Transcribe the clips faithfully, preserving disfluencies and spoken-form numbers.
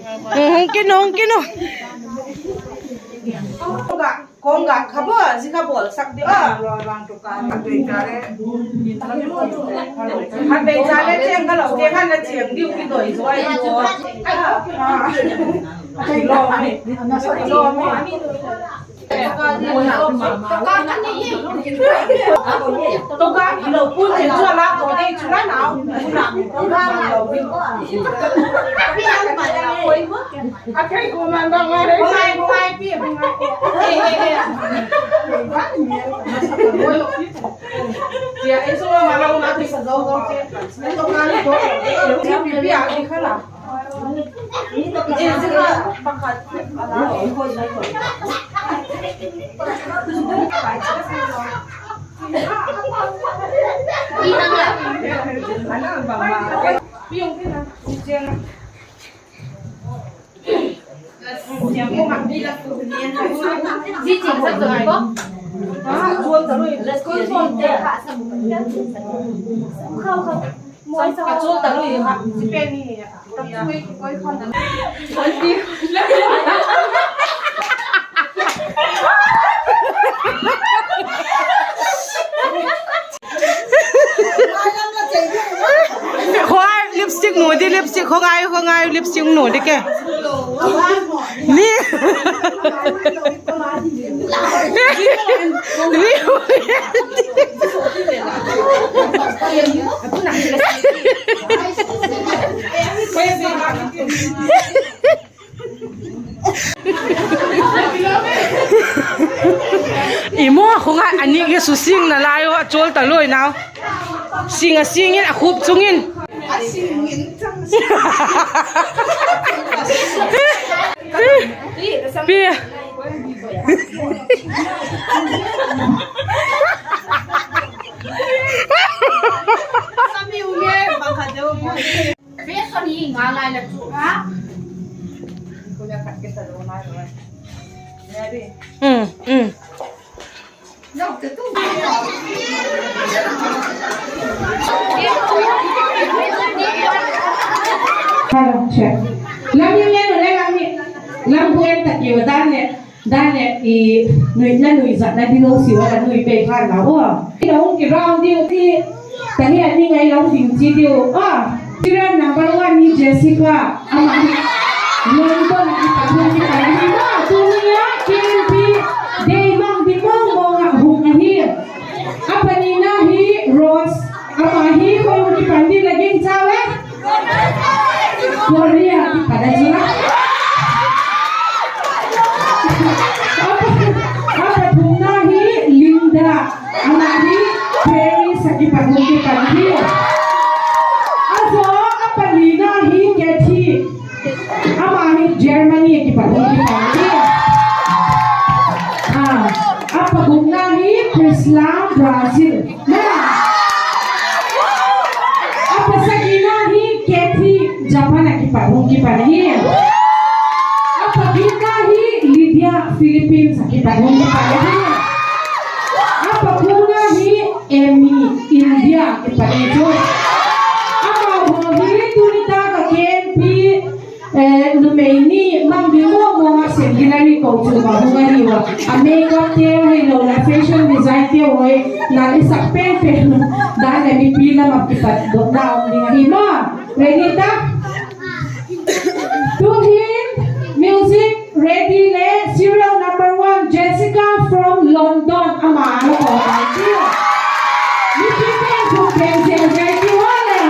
Hung kin, hung kin u. Kong ga kha bo, zi kha bawl sak di a. Kha bei cha le cheng ka lo te khan la cheng diu ki doi zo ai zo. Lo mi. Lo mi. Toka i lo pun chen chu a lak to dei chu la nau. A kai ko man ba ngai re. Ngai, ngai pi, ngai. Tia e so ma lo ma pi sa zo zo ke. Toka ni ko. Pi pi a ni khala. Khawai lipstick nu di, lipstick khawai, khawai lipstick nu di ke. Ni. Ni. I maw khunga ani ke su sing na lai u a chol ta loi nau. Sing a sing in a khup chung in. Pi. Sami u nge, bang khat deu nge. Fashion hi nga lai la chu ha. Um, um. Hello, check. Lam hi ngen u le lam hi. Lam bu en ta kiu dan le. Dan le i nui, la nuizatna ding lo si ua, la nui pei khan la ua. I la hung ki round diu ti, ta hi a ni ngai lo ding chi diu. A, serial number one hi Jessica, ama hi. London a kipat hung kipan hi ma, tuni a K M P Day mang ding mawng mawng a hung ahi. A panina hi Rose, ama hi khoi hung kipan ding la gingcha le. Korea kipat a chu la. A pa, a pathumna hi Linda, ama hi Paris a kipat hung kipan hi. A zo, a palina hi Kathy, ama hi Germany a kipat hung kipan hi. A, a pagukna hi Priscilla, Brazil. A pasagina hi Kathy, Japan a kipat hung kipan hi. A pagitna hi Lydia, Philippines a kipat hung kipan hi. A pakuana hi Amy, India a kipat hi chu. Amau haw hi tuni tak a K M P Eh, numei ni mang ding mawng mawng a centenary kochuam a hung ahi ua. A makeup te ahilo la fashion design te hoi, la i sak pen pen dan le mipi lam a kipat dotna um ding ahi maw. Ready ta? Tuhin music ready le serial number one Jessica from London ama la ko ai ti. Mipi pen thuk pen zel zel ti wa le.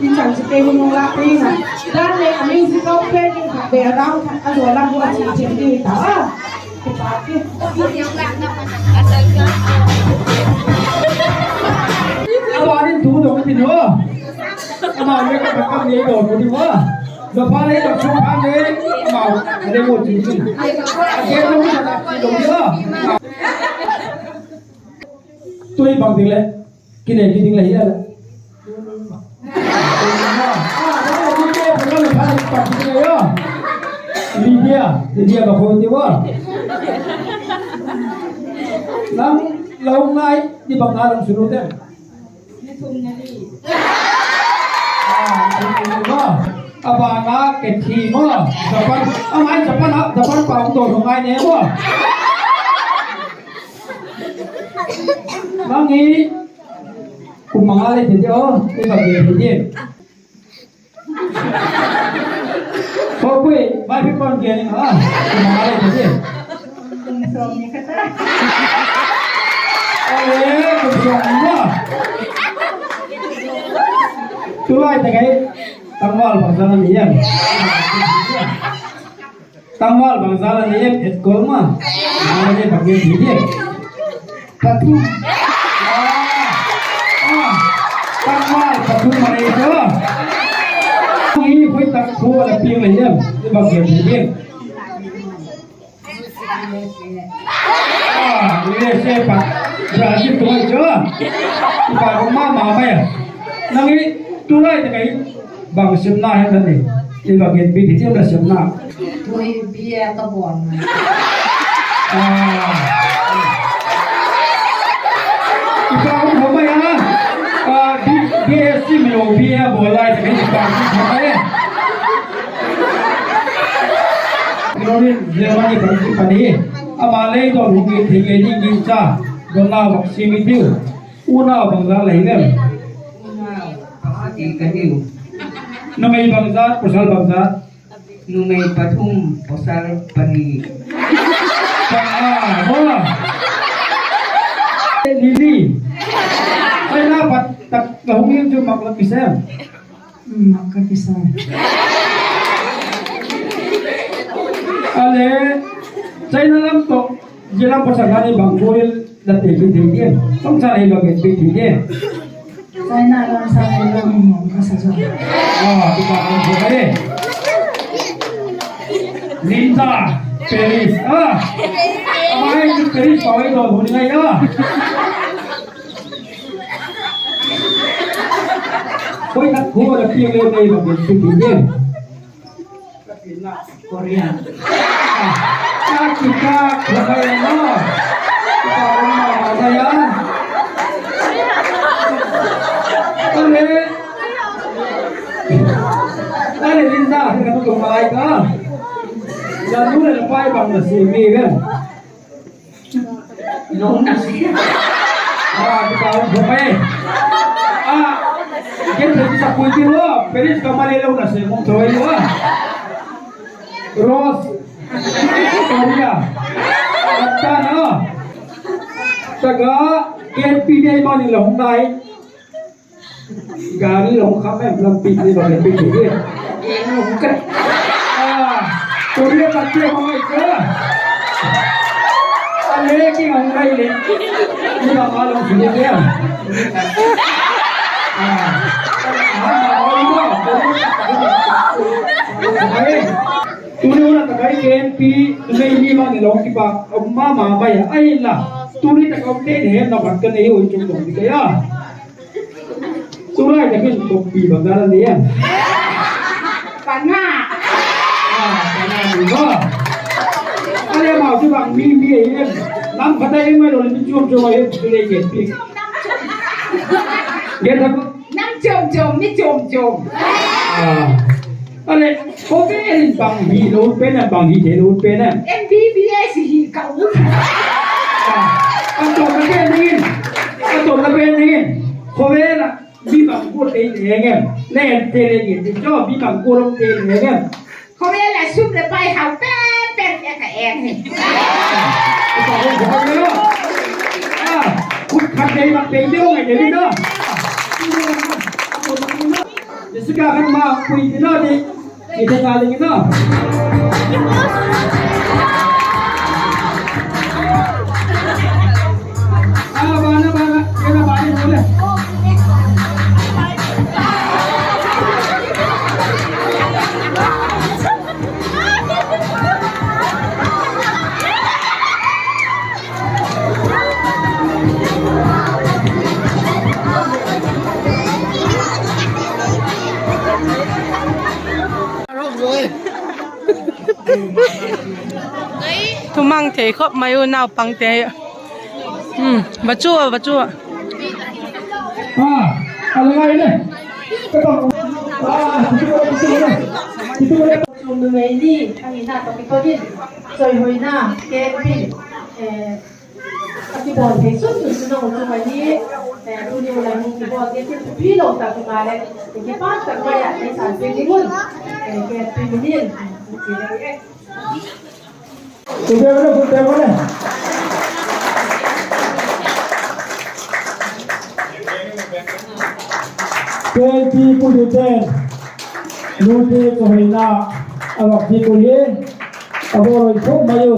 Tin chan chu te hung la pe na. Dan le a musical pen in khat ve a round khat a zo lam a chi chen di ta. Kipak e. A ban in thu dong tin aw. Amau le ka kam ni dong ding ua. Lo pha le ka chu pha le. Amau le mo chi. A ke dong sa dong ua. Tui bang ding le. Kine ki ding le hi a le. Media, media ba khoi ti wa. Nang lo ngai ni bang na long sunu te. A ba nga ke thi mo. Japan, a mai Japan a, Japan pa to ngai ne mo. Nang hi kum manga le thei di aw, i va gen thei di. Khawpui, vai pi kon gen in a, kum manga le thei di. Ale, kum sawm ni ma. Tulai tak ai, tangval bangzat a ni em. Tangval bangzat a ni em et kol ma. Mama ne bang gen hi di. Pathum. Ah, ah. Tangval pathum ma ni chu. Ni khoi tak khu la piang le em. Ni bang gen hi di. Ah, U S A pa. Brazil tu ai chu. Pa ko ma ma mai a. Nang hi tulai tak ai. Bang sepna hem la ni. I va gen bik hi thiam la sepna. Tui bia ka bawl na. Ah. I va um ho mai a. Ah, B, B S C mi lo bia bawl lai te i va um ho mai. Ronin Germany kan ki pani. Ama lei don hung i thing le ding ding cha. Don na vak si mi tiu. Unau bangzat la hi lem. Unau pakhat ka hiu. Numei bangzat, pasal bangzat. Numei pathum, pasal pani. Pa, ah, mo. Lili. China pat tak ka hung in chu mak la kisem. Mak ka kisa. Ale, China lam tawh, zia lam pasal kha ni bang gual la te ki thei diam. Tawngcha nei lo ke thei diam. China lam sa nei lam mong ka sa zo. Ah, tu ka ang ko ka e. Linda, Paris. Ah. Amai Paris pa wai do hun ngai ah. Khoi khat khu la piang le nei bang gen ti ti diam. Korea. Ka ti ka khoi no. Ka um ma ma ya. Ale. Ale Linda, ka tu ko mai ka. La nu le la pai bang la si mi ve. Lo na si. Ah, tu ka um mai. Ah, gen thei sa pui ti lo. Paris ka ma le lo na si mong thoi lo. Rose. Korea. Kata na. Taga, K P D mani lo nai. Gari lo kha em lampi ni ba lampi ni. Ah, Korea ka te hong ai ka. Ale ki hong ai le. Ni ba ma lo si ni ya. Ah. Ah, ma lo ni ba. Ai. Tuni hun a tak ai K M P, numei ni ma ni lo kipak, um ma ma mai a, ahinla. Tuni tak a um te ni hem na khat ka nei u chung dong ni ka ya. Tulai tak in kop pi bang ka la ni em. Pana. Ah, pana ni ba. Ale ma chu bang mi mi em. Nam khat ai mai lo ni chuam chuam ai em, tu le ke pi. Ke tak. Nam chuam chuam, mi chuam chuam. Ah. Ale, khawvel in bang hi lo pen em, bang hi thei lo pen em. M B B S hi ka u. Ah. A tawpna pen dingin. A tawpna pen dingin. Khawvel a mi bang gual te le ngem. Le en te le ngem. Cho mi bang gual te le ngem. Khawvel a sum le pai hau pen pen e ka eng hi. Ah, khut khat dei bang pe deu ngai deu na. Jessica khan ma pui ti lo di. Ite ka ling no. A, bana, bana, kena bana mo le. Thumang thei khop mai u naupangte. Hmm, va chu, va chu. A, a la ngai le. Ka tawh. A, numei ni ahina tawh kiton in, chawihoina campaign, eh, a kibawl thei sun sun chu nang u chung ahi. Eh, tuni u lai hung kibawl te thil thupi lo tak hi maleh, kipak tak mai ah ei san pe ding un, eh, campaign min in, eh, chi le e. Twenty twenty ten, nute chawihoina a vak dik u hi, a bawl oi tho mai u.